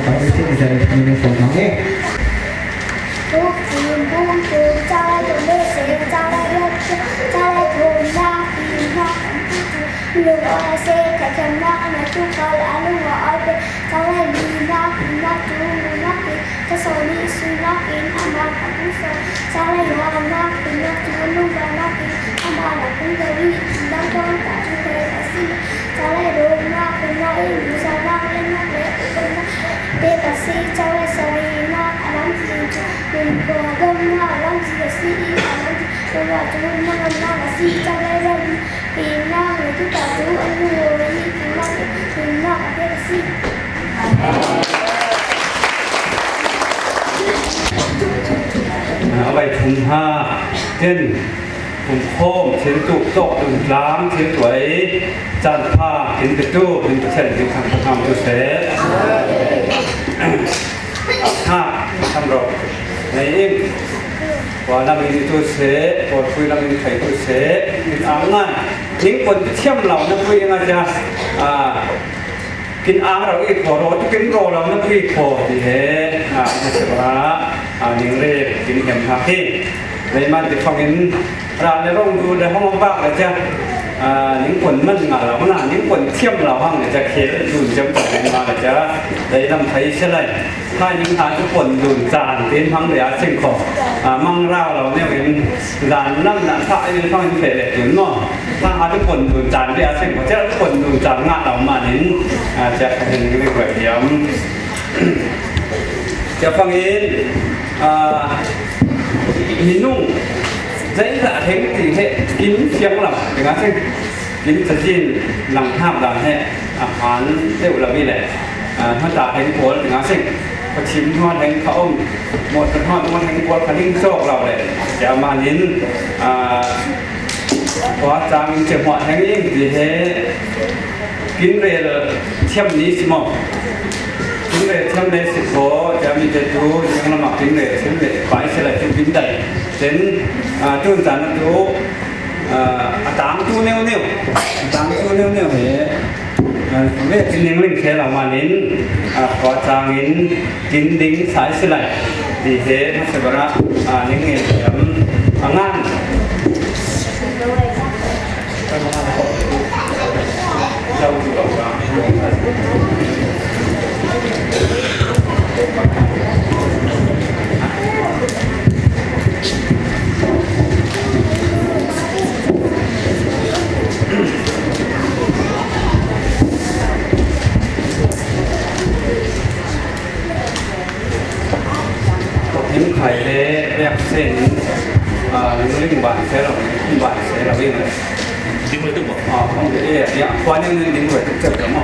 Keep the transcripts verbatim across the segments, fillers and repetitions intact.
Pangritin dari Pangritin Songkang, eh. Tuk tim bung tuk, calai tuk meseng, calai tuk, calai tuk nak, tuk nak, lung oi se, ka kem nak, na tuk kal, a lung oi pe, calai li nak, tuk nak, tuk nak, tuk nak, ka so ni su nak, in a nak, a tuk so, calai wa nak, tuk nak, tuk lung wa nak, in a nak, a tuk so ni, tuk nak, tuk nak, tuk nak, tuk nak, in tuk sa nak, tuk nak, tuk nak, tuk nak, Te ka si, chau lai sa ri na, a lam si chu, min ko dom na, a lam si ka si i, a lam si ko wa chu na, na ka si, chau lai ram, pi na, na tu ta chu, a nu ri, pi na, pi na, te ka si. A vai thum ha, ten. Kumkhawm thil tuk tawk, tum tlam thil tuai, caan pha in petu in Pathian ding thang thang tu seh. Ha, tham rawh. Nei in, kua lam in tu seh, kua pui lam in khai tu seh, in ang ngai. Ning pon thiam lo na pui nga ja. A, Kin ang rau i kho, ro tu kin ro lau na pui kho ti he, a, na se ba, a, ning re, kin hem ha ki. Lei man ti fang in, ra le rong du le hong bak le ja, a, ning pon man nga lau na, ning pon thiam lau hang le ja khel, dun jam ta le ma le ja, lei lam thai se lai. Hai ning ha tu pon dun caan tin hang le a sing kho, a, mang rau lau ne win, zan lam na sa i fang in fe le tun no. Hang ha tu pon dun caan bia seng ko, cia tu pon dun caan ngah lau manin, a, cia ka hin ring ring diam. Cia fangin, a, minung, zei zah heng ti he, kin fiang lam, tengah seng, kin cazin lang hap lam he, a, han deuh lam i le, a, hmata heng pawl tengah seng, Pachim hnuan heng kha om, mawh hnuan heng pawl kha ding cawk lau le, cia manin, a, Khua cang in cia hmuah heng in ti he kin rel thiam ni si maw? Kin rel thiam le si khaw, cia mi te tu, ziang lamah kin rel thiam le pai si lai tu kin dai. Ten, a, tun caan a tu, a, a tang tu neu neu, a tang tu neu neu he. Ve kin ning ling khe lo manin, a, khua cangin kin ding sai si lai. Ti he hmasa ber ah, a, ning ngen thiam a ngan. Him khai le pek sen, a, ling ling ban se lo, ling ban se lo in. Ding le tu ba? A, kong de, ya, kwan ning ding le tu cep mo.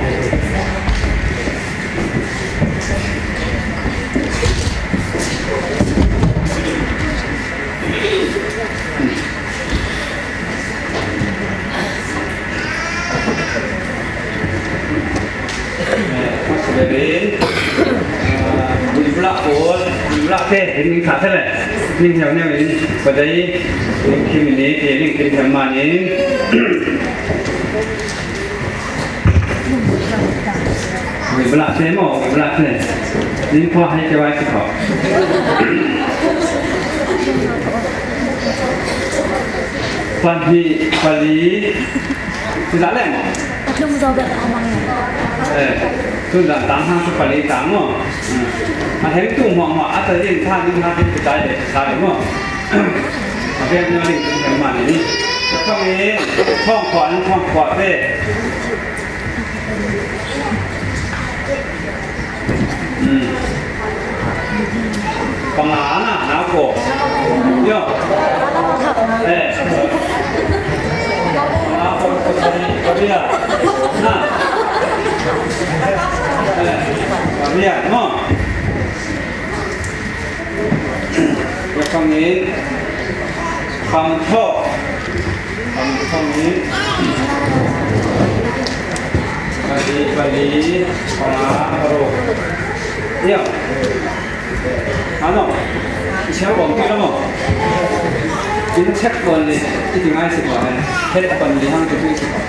Hmasa berin, a, buibla pawl, buibla te, in ning kha thei le, ning heuh neu in, padai, ning kim in ni, te ning kim thiam manin. Ui, blah te maw, ui, blah te. Ning khua hai ke wai si kho. Pahnih, pali, si dah leng. Lung zo bek a mang. Eh, tu dah tang hang tu pali tang maw. Hmm. A heng tu maw maw, a ta ding tha ding ha ding tu dai le, sa le maw. A bek neu ding tu heng man ni. Ka fang in, thong khua, thong khua te. Hmm. Panga na, na ko. Yo. Eh. Na ko, ko, ko, ko, dia. Na. Eh, dia, no. Ka fangin, kham thaw. Kham thaw ni. Pali, pali, panga, paruk. Iya. Ano? Siya ko, kaya mo? In check ko ni, iti ngai si ko, eh. Check ko ni, hang tu iti ko.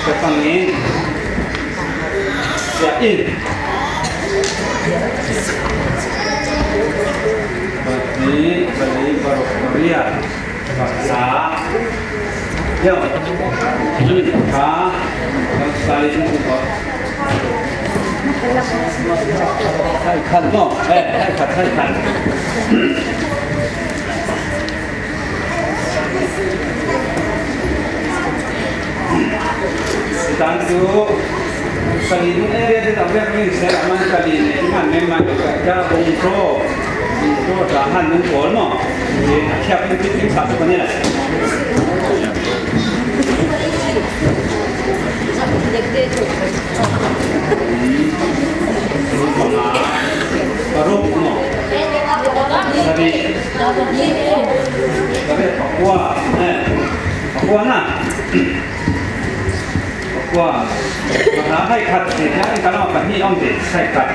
Ka fangin. Ya, in. Pahnih, pali, paruk, pariat, pakhat. Yo. Ka, ka, ka, hai khat maw? Eh, hai khat, hai khat. Tang tu, kali ni area dia tak boleh main, saya aman kali ni, cuma memang kerja bungko, bungko tahan bungko no. Jadi, siap ni, kita tak sebenarnya. Paruk no. Tapi, tapi pakua, eh, pakua na. Pakua. Pakua hai khat, eh, yang kalau pahnih om deh, hai khat.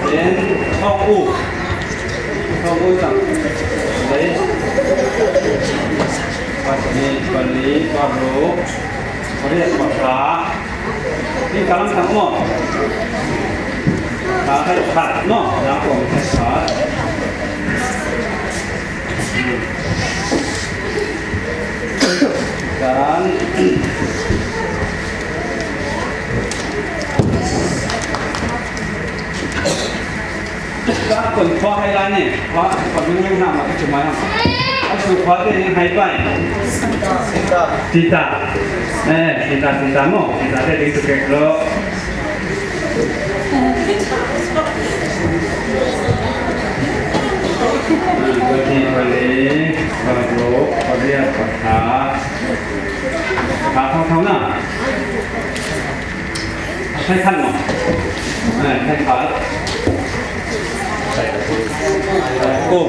Then, thong u. Thong u tang. Đấy. Pahnih, pali, paruk, pariat, pakhat. Ni kalang tang mo. Ka hai khat mo. Na ko hai khat. Kan. Ka kon khua hai lai ni, khua, khua nung nung na ma ka cuma na. A su khua te ni hai pai. Sita. Sita. Eh, sita, sita mo. Sita te ding tu kek lo. Pahnih, pali, paruk, pariat, pakhat. Ka thong thong na. Hai khat maw? Eh, hai khat. Ko,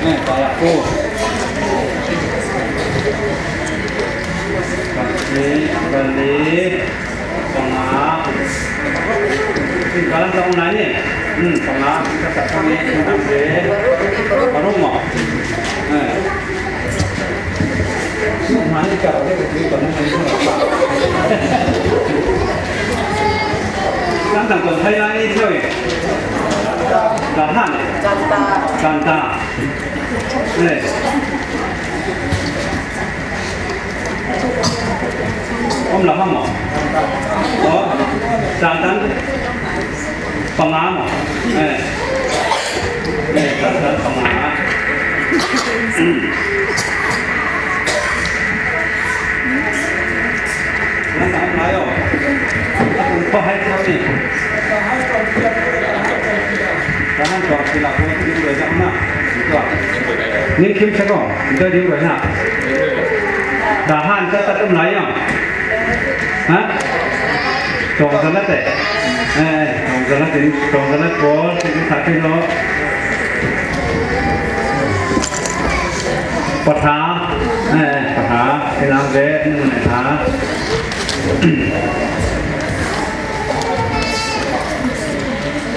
eh, kaya ko. Pahnih, pali, panga. Kalang tang nai ni. Hmm, panga. Ka sa kami, paruk maw? Eh. Kan tang kon hai lai ni thiau i. Ka han. Kan ta. Kan ta. Eh. Om la ham mo. Oh. Kan ta. Panga maw? Eh. Eh, kan ta panga. Hmm. Nang tang lai o. Ko hai ko ni. Ka han tong sila ko ni ding roi na. Ito. Ning kim sa ko. Ito ding roi na. Ka han ka ta tum lai o. Ha? Tong zalat eh. Eh, tong zalat in, tong zalat pawl, sing sa pin lo. Patha. Eh, patha. Kinang ve, ni mun ha.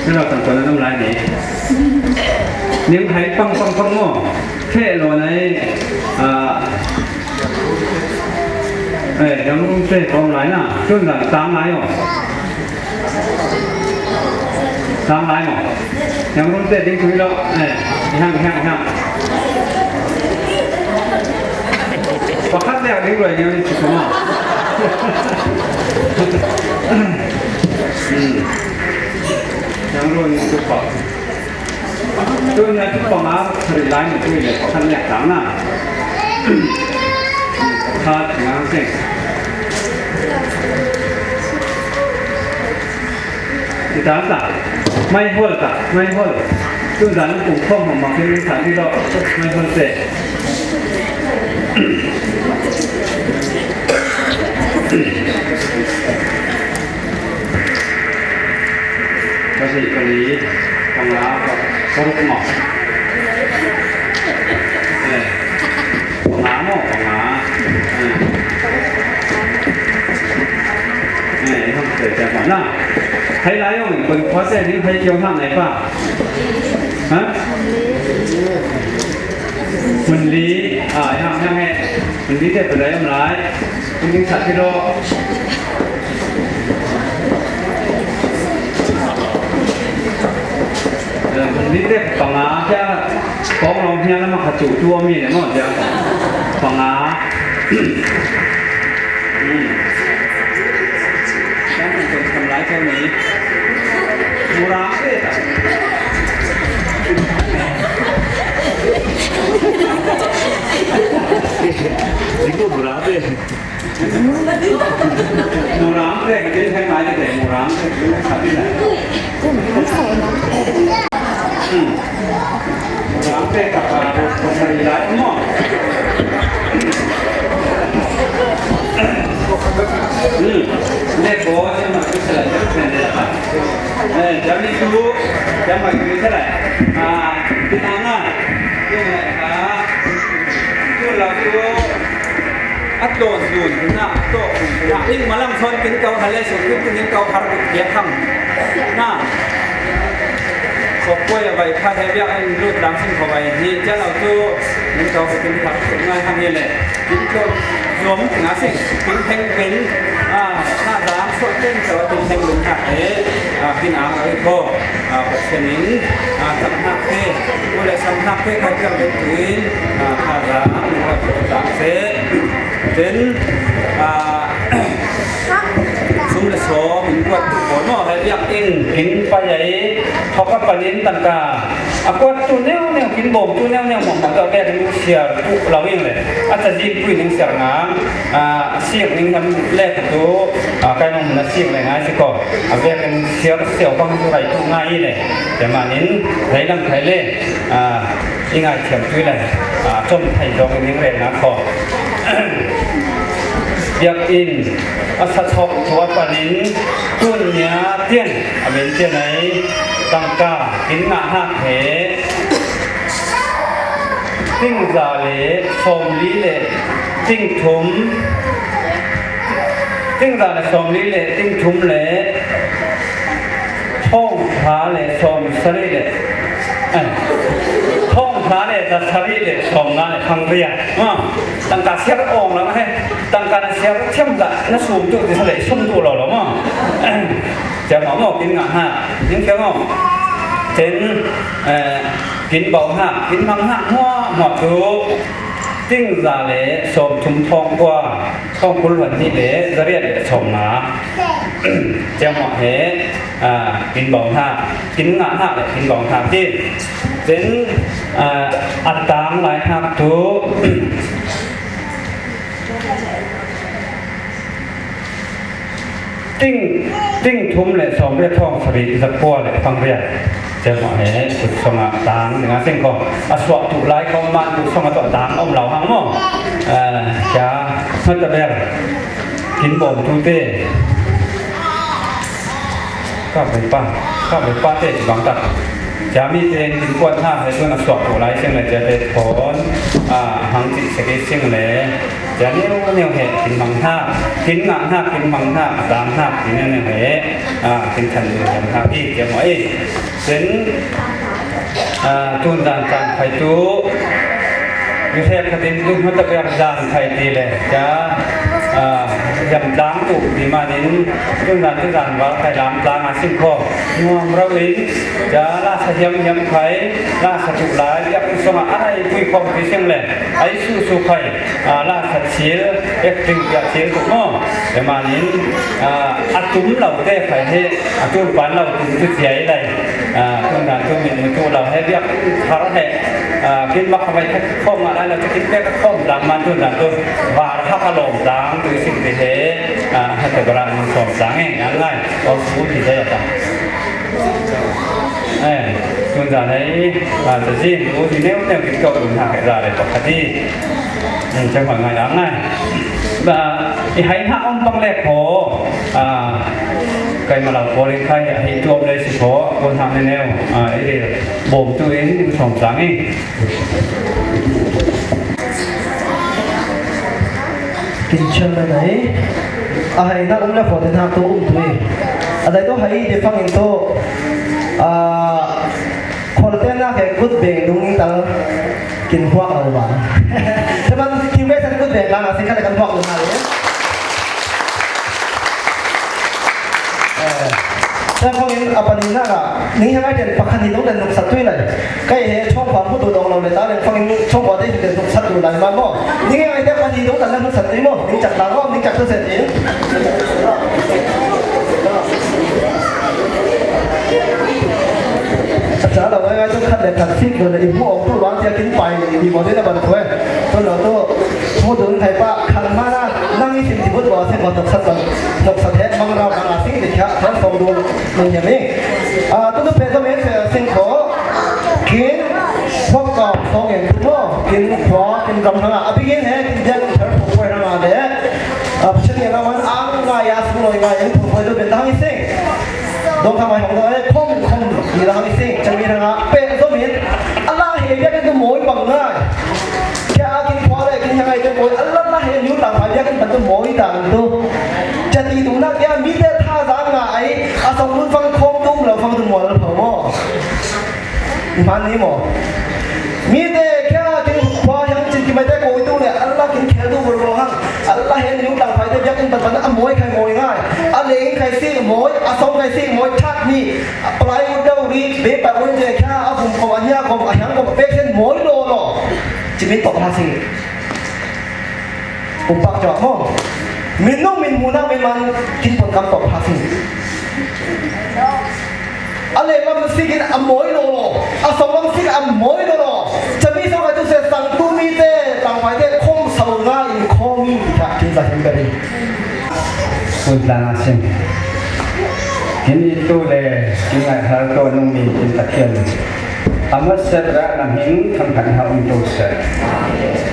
Kira tang kon nam lai ni. Ning hai pang pang pang mo. Phe lo nai. Ah. Eh, yang rung te kong lai na, tun dan tang lai o. Tang lai o. Yang rung te ding tui lo, eh, hiang, hiang, hiang. Pakhat le ding lo, yang ni chukuma. Hmm. Yang rung ni chupa. Tun na tu panga, hari lai ni tu le, pakhat le tang na. Pakhat ngang seng. Kita ta, mai hol ta, mai hol. Tun dan kung khom ma keng ta ni lo, mai hol te. Pahnih, pali, panga, paruk maw? Eh, panga maw, panga. Eh. Eh, hong te te maw na. Hai lai yong, pun khua te ni hai kiau hang nai pa. Ha? Mun li, ah, hang, hang he. Hun dite pe lai om lai. Hun ding sa kilo. Hun dite panga kya kong long hian lama kha chu tu om hi le maw tia. Panga. Hmm. Kan kan kan lai kan ni. Mura te ta. Iko mura te. Murang te, ke te, hai mai te, murang te, ke te, khat te. Hmm. Murang te, ka, ka, ko, ko, sa, i, lai, mo. Hmm. Ne, ko, sa, ma, ko, sa, la, sa, sa, la. Eh, jam ni tu, jam ma, ko, sa, la. Ah, kita na. Ke, ah, tu, la, tu. A tlawn dun hna, a tawk dun hna. Ning malam sawn kin ko hale, sung kin kin ko har duk piak ham. Na. Kok koi a vai kha he biak en lut lang sing ko vai hi. Tia lo tu ning ko kin har duk ngai ham hi le. Kin ko zom nga sing. Kin heng pen. A, na dang so ten ko kin heng pen ha he. A, kin ang ai ko. A, Pathian in, a, tam hnak te, u le sam hnak te kha piang deuh tuin, a, kha za, a, min kha piang deuh se. Tin, a, sum le sawm in kuat tu pawl maw, hei biak in, in pai ai, thok a panin tangka, a kuat tu neu neu, kin bawm tu neu neu, mawh mawh tu a pek in siar tu lo in le, a cazin tu in siar ngang, a, sik ning kan lek tu, a, kai nong na sik le ngai si ko, a pek in siar siau bang tu rai tu ngai le. Tia manin, leilang khai le, a, i ngaithiam tui le, a, com thei zong i ning rel na kho. Biak in, a sa thok thua panin, tun nia tian, a min tian ai, tangka, in ngah hak he, ting za le, sawm li le, ting thum, ting za le, sawm li le, ting thum le, Thawng hra le sawm sarih le, eh, thawng hra le za sarih le sawm nga le khang ria. Ah, tangka siar awng lam he, tangka na siar thiam dah na sum tu ti sa le sum tu lo lo maw. Cia maw maw kin ngah ha, ning cia maw. Ten, eh, kin bau ha, kin mang ha, hmuah hmuah tu. Ting za le sawm thum thawng kua, thawng kul hluan hnih le za riat le sawm nga. Ciang mah he, a, kin bawng hna, kin ngah hna le kin bawng hna hi. Cun, a, a tang lai hna tu, Ting, ting thum le sawm riat thawng sarih zakua le pangriat. Cia mah he kut sawngah tang dingah seng ko. A suah tu lai ko man kut sawngah tuah tang om lo hang maw? Eh, cia hmataber kin bawm tu te. Ka bai pa, ka bai pa te bang tak. Cia mi te kin kuat hna he tuan a suah tu lai seng le cia te thawn, ah, hang cih sek i seng le. Cia neu neu he kin hmang hna, kin ngah hna, kin hmang hna, a tang hna, kin neu neu he, a, kin than neu hna hi, cia maw i. Cun, a, tun zan caan khai tu, Joseph khatin tu hmata piak zan khai ti le, cia, a, zam tlang tu ti manin, tun zan tu zan val khai lam tlang a sim kho, nuam rau in, cia la sa hiam hiam khai, la sa tu lai, piak tu song a, a rai pui khom ti sing le, ai su su khai. Ah, la sa thil, acting piak thil tuk maw? Emanin, ah, a tum lo te khai he, a tum pan lo tum tu cia i lai. Ah, tu na tu min mu tu lo he biak thar he. Ah, kin mak khamai khat khom nga lai lo tu kin pek khom dang man tu na tu var ha ka lom dang tu sing te he. Ah, ha te bara min khom dang he, ngai ngai. Ol su ti da ya ta. Eh, tun zan hei, ah, tazin, u hi neu neu kit ko dun ha kai za le pakhat hi. Eh, chang hoi ngai ang ngai. Ba, i hai hna om pang le kho, ah, kai ma lau ko ling khai, hei tuam le si kho, ko hna ne neu, ah, i le bom tu in, song sang i. Kin chal na nai. A hai na um le kho te na tu um tu i. A dai tu hai de fang in tu. A, khol te na ke kut beng dung tal kin huak lo ba. Teman kin be san kut Pek lang a sing khat le kan thuak lo na le. Eh, te khawng in a pani nak a, ning hiang ai ten pakhat ni dong ten nuksat tui lai. Kai he chawngkua hmu tu dong lo le ta le khawng in chawngkua te ten nuksat tu lai ma maw. Ning hiang ai te pani dong ten nuksat tui maw. Ning chak lang maw, ning chak tu se ti. Cha lo ngai ngai tu khat le khat sik lo le i hmu awk tu luang tia kin pai ni maw te na ban khawng. Tu lo tu hmu tu khai pa khang ma na nang i sim ti but lo se ko tok sat ban tok sat he mang rau nang a sing ti kha khang song du nang ya mi. A tu tu pe zo me se sing ko kin hok ka song en tu mo kin khua kin ram nang a a bi kin he kin dian thar ko ko nang a de. A chen ya na man ang ngai a sung lo ngai en ko ko du ben dang i sing. Dong kha mai hong dong, eh, khom, khom, ni dang i sing, chang mi dang a, pe, zo mi, a la he, bia ke tu moi bang ngai. Kia a kin khua le, kin hang ai ke moi, a la la he, niu tang phai, bia kin pan tu moi tang tu. Cha ti tu na, kia mi te tha za ngai, a song lu fang khom tu, lo fang tu moi lo pha mo. Mani maw? Mite kia kin khua hiang chin ki mai te koi tu le, Allah kin khel tu bol bol hang. Allah hen niu tang phai te biak in pan pan a moi khai moi ngai. A leng khai si moi, a song khai si moi, thak ni. A plywood dau ri, be pa un je kia, a vum khom, a nia khom, a hiang khom, a pek sen moi lo lo. Chi min pok ha si. Pumpak cawk maw? Min nung min hmuhnak min man kin pawt kam tawk phak hi. A lenglam sik in a mawi lo law, a songlam sik a mawi lo law. Cami song a tu se sang tu mi te, tangpai te khawm so nga in khawm mi ti kha kin za hin ka ri. Kun tlang a sim. Kin it tu le kin ngaihhar tu a nung mi kin Pathian. A hmasa ber ah na hming thangṭhat in ha um tu seh.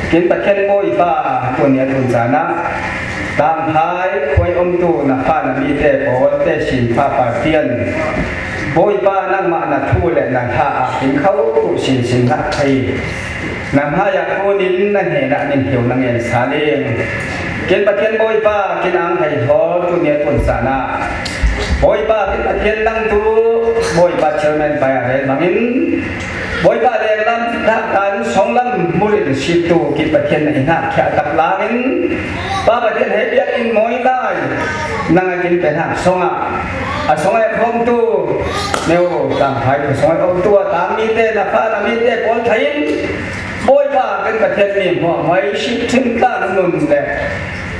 Kin Pathian Bawipa, tuni a tun caan ah Tangphai khuai umtu na fa na mite pawl te sin fa partian Bawipa, nangmah na thu le na hla ah kin kho tu sinsin hlah thei. Na hmai ah kunin na hnenah min hiau na ngen sa ling. Kin Pathian Bawipa, kin ang thei hawl tuni a tun caan ah Bawipa, kin Pathian nang tu Bawipa chairman pai a rel bangin Bawipa, lenglam tlaktan songlam mulin sittu kin Pathian na i hngakkhia taklangin Pa Pathian hei biakinn mawi lai nang a kin pe hnak songah a song ai khawmtu neu tangphai song ai omtu a tang mite na fa na mite pawl thei in Bawipa kan Pathian mi hmuahhmuah i sih ṭhim tlang nun le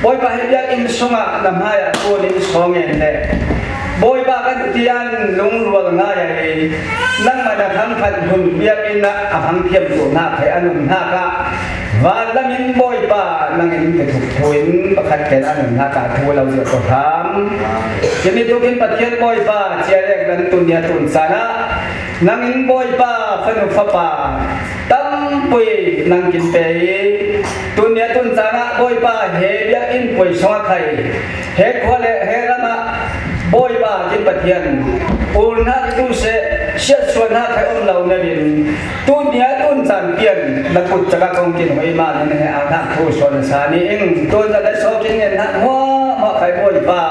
Bawipa hei biakinn sungah na hmai ah kunin sawng en le Bawipa kan tian lungrual ngai a i nangmah na thangkhat hun biakinn ah a hmang thiamtu hna thei a nun hnak ah vanlam in Bawipa nang in ka thuk thu in pakhat ken a nun hnak ah thu lo zia ko hram. Kimituk in Pathian Bawipa cia lek nan tun nia tun caan ah nang in Bawipa fanu fapa tampui nang kin pe i tun nia tun caan ah Bawipa he biakinn puai song a khai he khua le he ram ah Bawipa kin Pathian ul hna tu seh siatsuan hna khai om lo na rin tun nia tun caan pian na kut cakah kong kin hoi mah nin he a hnak thu suan sa ni ing tun caan le sawk in ngen hna hmuahhmuah khai Bawipa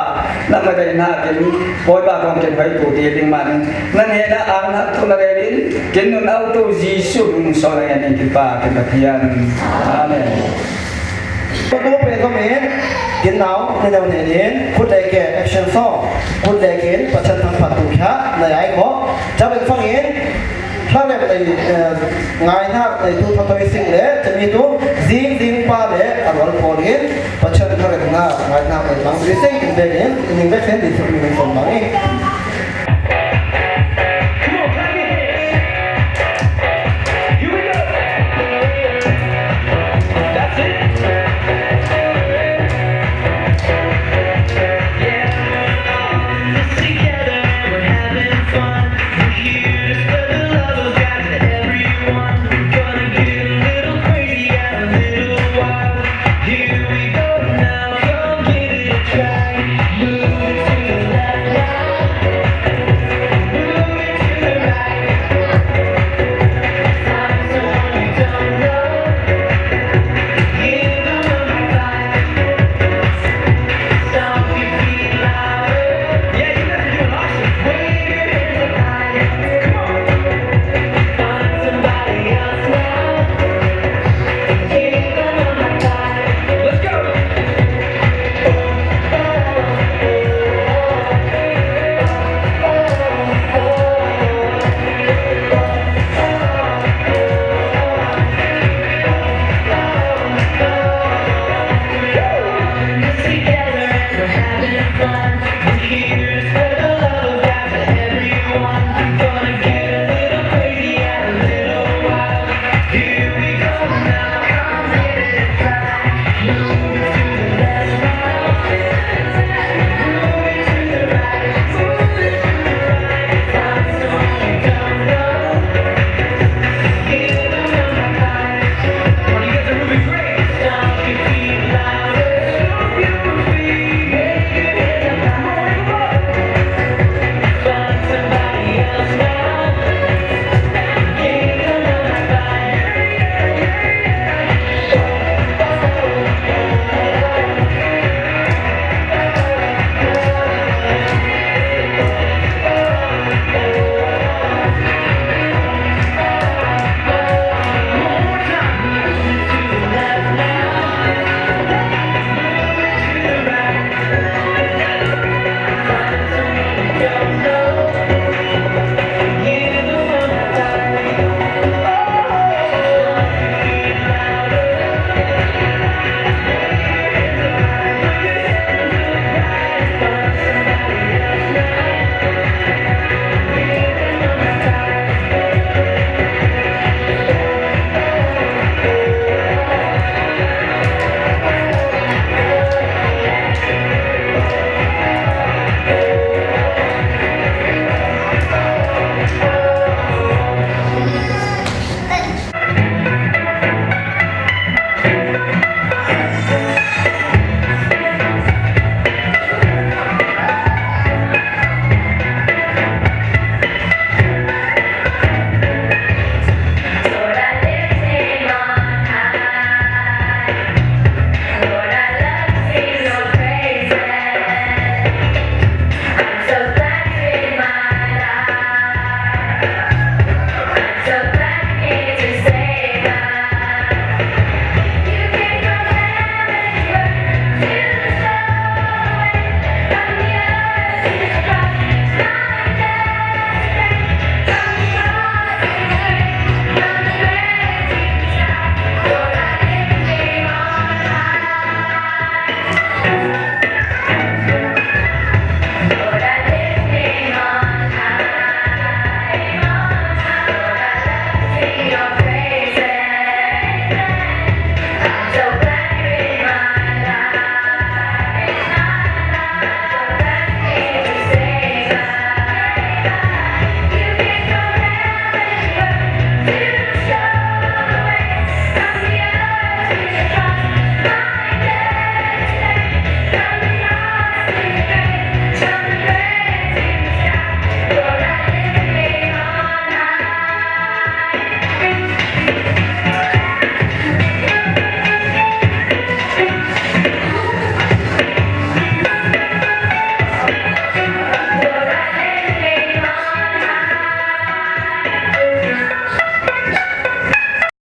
nangmah dai hna kin Bawipa kong kin hoi tu ti ding mah nin nan he na ang hnak thu na rel in kin nun au tu Jesuh min sawh na ngen in kin Pa kin Pathian. Amen. Ko tu pe ko mi kin nau ni nau ne nin kut le ke action song kut le ke in Pathian thangphat tu kha na yai ko. Ca ben fang in Hla le ei, eh, ngaihnak ei tu thotoi sing le cami tu zing zing pa le a rual pawl in Pathian thlaremnak ngaihnak ei mang zui sing in bel in ning ve sen ti suk ning son mang i.